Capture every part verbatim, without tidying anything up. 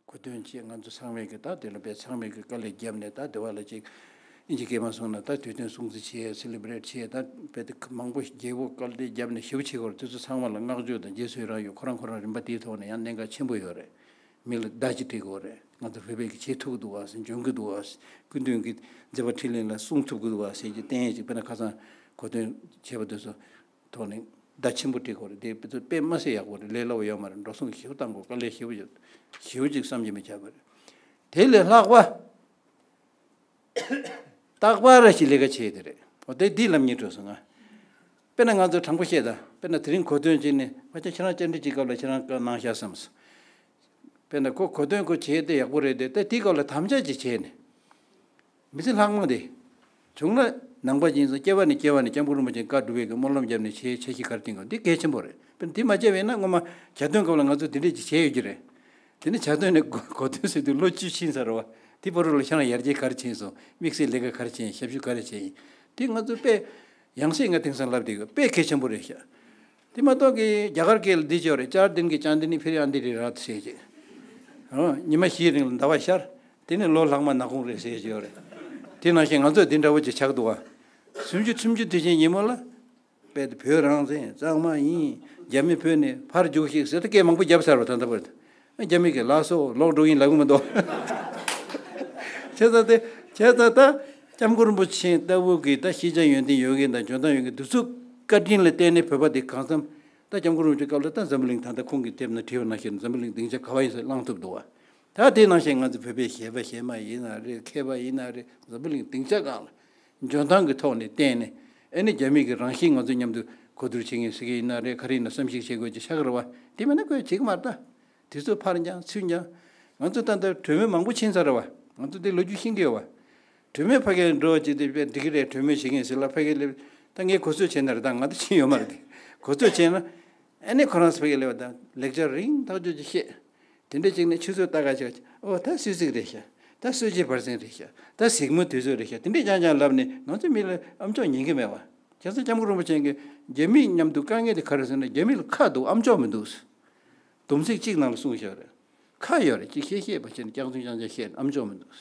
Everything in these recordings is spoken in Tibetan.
གོ་སྟོན་བྱས། ང་ཚོ་ཚང་མས་ཀྱི་ད་དེ་ལ་དཔེ་ཚང་མས་ཀྱི་དཀའ་ལས་བརྒྱབ་ནས། ད་དེ་བ་ལ་ཅིག་ཨིན་ཇི་སྐད་མ་སོང་ན་ད་དུས་སྟོན་སྲུང་བརྩི་བྱས། སེ་ལི་བྷི་རེཊ་བྱས། ད་དཔེ་དེ་མང་པོ་རྒྱལ་པོ་དཀའ་ལས་བརྒྱབ་ནས་ཞེ་པོ་བྱེད་ཀྱི་ཡོད་རེད། དེ་ཚོ་ཚང་མ་ལ་བསྔགས་བརྗོད་དང་རྗེས་སུ་ཡི་རང་ཡོད། ཁོ་རང་ཁོ་རང་རིམ་པ་དེའི་ཐོག་ནས་ཡང་གནད་འགག་ཆེན་པོ་ཡོད་རེད། མི་ལ་བརྡ་ཅིག་སྤྲད་དགོས་རེད། ང་ཚོ་བོད་པས་ཀྱི་བྱེད་ཐུབ་ཀྱི་འདུག་བ་ཟེར། འཇོན་གྱི་འདུག་བ་ཟེར། སྐུ་མདུན་གྱི་མཛད་པ་འཕྲིན་ལས་ལ་སྲུང་ཐུབ་ཀྱི་འདུག་བ་ཟེར་གྱི་བསྟན་ཡས་ཅིག་དཔེར་ན་ཁ་སང་གོ་སྟོན་བྱས་པ་དེ་ཚོ་ཐོག་ནས་བརྡ་ཆེན་པོ་སྤྲད་དགོས་རེད། དེ་དཔེ་ཚོ་དཔེ་མ་སྲིད་ཡག་པོ་རེད། ལས་སླ་བོ་ཡོད་མ་རེད། འགྲོ་སོང་ཞེ་པོ་བཏང་དགོས། དཀའ་ལས་ཞེ་པོ་ཡོད། ཞེ་པོ་ཅིག་བསམ་གྱིས་མི་ཁྱབ་པ་རེད། དེ་ལས་ལྷག་པ། རྟག་པར་ཞིག་ལས་ཀ་བྱས་དེ་རེད། འོ་དེ་འདི་ལབ་སྙིང་བྲོ་སོང་ང་། དཔེར་ན་ང་ཚོ་དྲང་པོ་བཤད་ད། དཔེར་ན་དེ་རིང་གོ་སྟོན་བྱས་ནས་ཕལ་ཆེར་ཁྱེད་རང་བཅར་འདྲི་གྱི་སྐབས་ལ་ཁྱེད་རང་བཀའ་གནང་ཤག་བསམས། དཔེར་ན་ཁོ་གོ་སྟོན་ཁོ་བྱས་ཏེ་ཡག་པོ་རེད་དེ། ད་དེའི་སྐབས་ལ་དམ་བཅའ་ཅིག་བྱས་ནས། མི་ཚེ་ལྷག་མ་དེ། བྱུང་ན་ནང་པ་ཡིན་ཙང་སྐྱེ་བ་ནས་སྐྱེ་བ་ནས་སྐྱབས་མགོན་རིན་པོ་ཆེ་བཀའ་སྒྲུབ་པའི་གི་སྨོན་ལམ་བརྒྱབ་ནས་བྱས་འཆར་གཞི་ག་རེ་བཏིང་གི་འདི་གལ་ཆེན་པོ་རེད། དཔེར་ན་དེ་མ་བྱས་པ་ཡིན་ན་སྔོན་མ་གྱ་སྟོན་སྐབས་ལ་ང་ཚོ་དེ་འདྲས་ཅིག་བྱས་ཡོད་ཀྱི་རེད། དེ་ནས་གྱ་སྟོན་ནས་གོ་གོ་སྟོན་ཟེར་དུས་ལོ་བཅུ་ཕྱིན་ཚར་བ། དེ་བར་དུ་ལ་ཁྱེད་རང་ཡར་རྒྱས་ག་རེ་ཕྱིན་སོང་། དམིགས་བསལ་ལས་ཀ་ག་རེ་བྱས། ཞབས་ཞུ་ག་རེ་བྱས་ཡིན། དེ་ང་ཚོ་དཔེ་ཡང་སེ་ང་དེང་སང་ལབ་བསྡད་ཡོད། དཔེ་གལ་ཆེན་པོ་རེད་ཤག་དེ་མ་གཏོགས་ཀྱི་རྒྱ་གར་སྐད་ལ་འདི་ཅོ་རེད། ཅར་དིན་གྱི་ཅང་དི་ནི་ཕིར་ཨན་དི་རི་ར་ཟེར་གྱི། ཨོ། ཉི་མ་བཞིའི་རིང་ལ་ཟླ་བ་ཤར། དེ་ནས་ལོ་ལྷག་མ་ནག་ཁུང་རེད་ཟེར་གྱི་ཡོད་རེད། དེ་ནང་བཞིན་ང་ཚོ་འདི་འདྲ་བོ་ཅིག་ཆགས་འདུག་བ། སུམ་ཅུ་སུམ་ཅུ་དུས་ཆེན་ཉིན་མོ་ལ། དཔེ་དེ་བོད་རང་བཙན་གཙང་མ་ཡིན། རྒྱ་མི་བོད་ནས་ཕར་རྒྱུགས་ཤིག་ཟེར་ད་སྐད་མང་པོ་བརྒྱབ་ཚར་བ། ད་ལྟ་བར་དུ་རྒྱ་མི་གི་ལགས་སོ་ལོག་འགྲོ་ཡིན་ལབ་གི་མི་འདུག་བྱས་ཙང་དེ། བྱས་ཙང་ད་སྐྱབས་མགོན་རིན་པོ་ཆེ་ལྟ་བུ་གི་ད་ཤེས་བྱ་ཡོན་ཏན་ཡོད་མཁན་དང་འཇོན་ཐང་ཡོད་མཁན་དེ་ཚོ་བཀའ་དྲིན་ལ་བརྟེན་ནས་བོད་པ་དེ་གང་འཚམ། ད་སྐྱབས་མགོན་རིན་པོ་ཆེ་སྐབས་ལ་ད་འཛམ་བུ་གླིང་ད་ལྟ་ཁོང་གིས་དེབ་ནང་བྲིས་པ་ནང་བཞིན་འཛམ་བུ་གླིང་སྡིངས་ཆ་ག་བ་ཡིན་ས་བླངས་ཐུབ་འདུག་བ། ད་དེ་ནང་བཞིན་ང་ཚོ་བོད་པའི་གཞས་པ་གཞས་མ་ཡིན་ན་རེད། མཁས་པ་ཡིན་ན་རེད། འཛམ་བུ་གླིང་སྡིངས་ཆ་སྒང་ལ་འཇོན་ཐང་གི་ཐོག་ནས་བསྟན་ནས། ཨེ་ནི་རྒྱ་མི་གི་རང་བཞིན་ང་ཚོ་མཉམ་དུ་གོ་བསྡུར་བྱེད་མཁན་ཟེར་གི་ཡིན་ན་རེད། ག་རེ་ཡིན་ན་བསམ་གཞིག་བྱེད་དགོས་ཀྱི་ཆགས་ཀྱི་རེད་བ། དེ་མིན་ན་ཁོས་བྱེད་ཀྱི་མ་རེད་ད། དུས་ཚོད་ཕར་འགྱངས་ཚུར་འགྱངས། ང་ཚོ་ད་ལྟ་གྲོས་མོལ་མང་པོ་ཕྱིན་ཚར་རེད་བ། ང་ཚོ་འདི་ལོ་རྒྱུས་ཤེས་ཀྱི་ཡོད་བ། གྲོས་མོལ་ཕ་གིར་འགྲོ་བ་ཅིག་དེ་དཔེ་འགྲིག་གི་རེད། གྲོས་མོལ་བྱེད་མཁན་ཟེར་ལ་ཕ་གིར་སླེབས། ད་ངས་གོ་ཚོད་བྱས་ན་རེད། ད་ང་ད་ཕྱིན་ཡོད་མ་རེད་དེ། གོ་ཚོད་བྱས་ན། ཨ་ནི་ཁོ་རང་ཚོ་ཕ་གིར་སླེབས་པ་དང་ལེགས་ཆ་རིང་ཐག་ཆོད་ཅིག་བཤད། དེ་འདྲ་ཅིག་ནས་ཆུ་ཚོད་ལྟ་ག་ཅིག་ཨོ་ད་སུད་སི་རེད་ཤག་ད་སུད་སི་བར་གསེང་རེད་ཤག་ད་གཟིགས་མོ་དུས་ཚོད་རེད་ཤག་དེ་འདྲ་རྐྱང་རྐྱང་ལབ་ནས་ང་ཚོ་མི་ལ་ཨམ་ཅོག་ཉན་གི་མེད་བ། བྱས་ཙང་སྐྱབས་མགོན་རིན་པོ་ཆེ་གིས་རྒྱ་མི་མཉམ་དུ་དཀའ་ངལ་དེ་ག་རེ་ཟེར་ན། རྒྱ་མི་ལ་ཁ་འདུག་ཨམ་ཅོག་མི་འདུག་སྡོམ་ཚིག་གཅིག་ནང་ལ་གསུངས་བཞག་རེད། ཁ་ཡོད་རེད། ཅིག་བཤད་བཤད་པ་བྱས་ནས་སྐྱག་རྫུན་རྐྱང་རྐྱང་བཤད་ཨམ་ཅོག་མི་འདུག་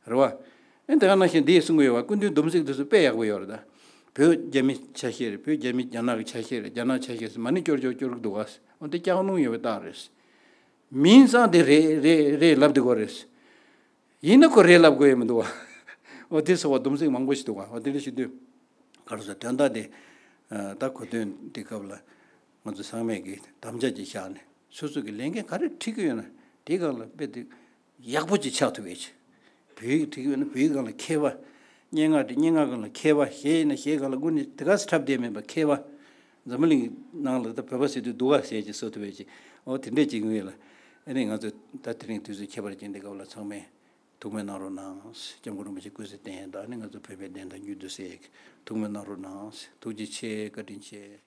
རེད་བ། ཨེ་དེ་ག་ནང་བཞིན་འདི་ཡིས་གསུང་གི་ཡོད་བ། སྐུ་མདུན་སྡོམ་ཚིག་དེ་ཚོ་དཔེ་ཡག་པོ་ཡོད་རེད་ད། བོད་རྒྱ་མི་ཆ་ཤས་རེད། བོད་རྒྱ་མི་རྒྱ་ནག་གི་ཆ་ཤས་རེད། རྒྱ་ནག་ཆ་ཤས་ཟེར་མ་ཎི་སྐྱོར་སྐྱོར་སྐྱོར་གི་འདུག་བ། འོ་དེ་སྐྱག་རླུང་ཡོད་པའི་རྟགས་རེད། མིན་ཙང་དེ་རེད་རེད་རེད་ལབ་དེ་གོ་རེད། ཡིན་ན་ཁོ་རེད་ལབ་དགོས་ཡ་མི་འདུག་བ། འོ་དེ་སོགས་པ་སྡོམ་ཚིག་མང་པོ་ཞིག་འདུག་བ། འོ་དེ་འདྲ་ཞིག་འདུག་ག་རེ་ཟེར། དོན་དག་དེ། ད་གོ་སྟོན་དེ་སྐབས་ལ་ང་ཚོ་ཚང་མས་ཀྱི་དམ་བཅའ་ཅིག་བཞག་ནས་སོ་སོ་གི་ལས་འགན་ག་རེ་འཁྲི་གི་ཡོད་ན་དེའི་སྒང་ལ་དཔེ་དེ་ཡག་པོ་ཅིག་ཆགས་ཐུབ་ཡས་ཅིག་བོད་ཡིག་འཁྲི་གི་ཡོད་ན་བོད་ཡིག་སྒང་ལ་མཁས་པ། སྙན་ངག་འཁྲི་སྙན་ངག་སྒང་ལ་མཁས་པ། གཞས་ཡིན་ན་གཞས་སྒང་ལ་དངོས་གནས་དེ་ག་སེ་འཁྲབ་བསྡད་མེད་པ་མཁས་པ། འཛམ་བུ་གླིང་ནང་ལ་ད་བོད་པ་ཟེར་དུས་སྡུག་ག་ཟེར་ཅིག་བཟོ་ཐུབ་ཡས་ཅིག་འོ་དེ་འདྲས་ཅིག་ངོས་ལ། ཨ་ནི་ང་ཚོ་ད་དེ་རིང་དུས་ཚོད་ཁྱད་པར་ཅན་འདི་སྐབས་ལ་ཚང་མས་ཐུགས་སྨོན་གནང་རོགས་གནང་། སྐྱབས་མགོན་རིན་པོ་ཆེ་སྐུ་ཚེ་བརྟན་དང་ཨ་ནི་ང་ཚོ་བོད་པའི་བདེན་མཐའ་མྱུར་དུ་གསལ་ཡས་ཀྱི་ཐུགས་སྨོན་གནང་རོགས་གནང་། ཐུགས་རྗེ་ཆེ། བཀའ་དྲིན་ཆེ།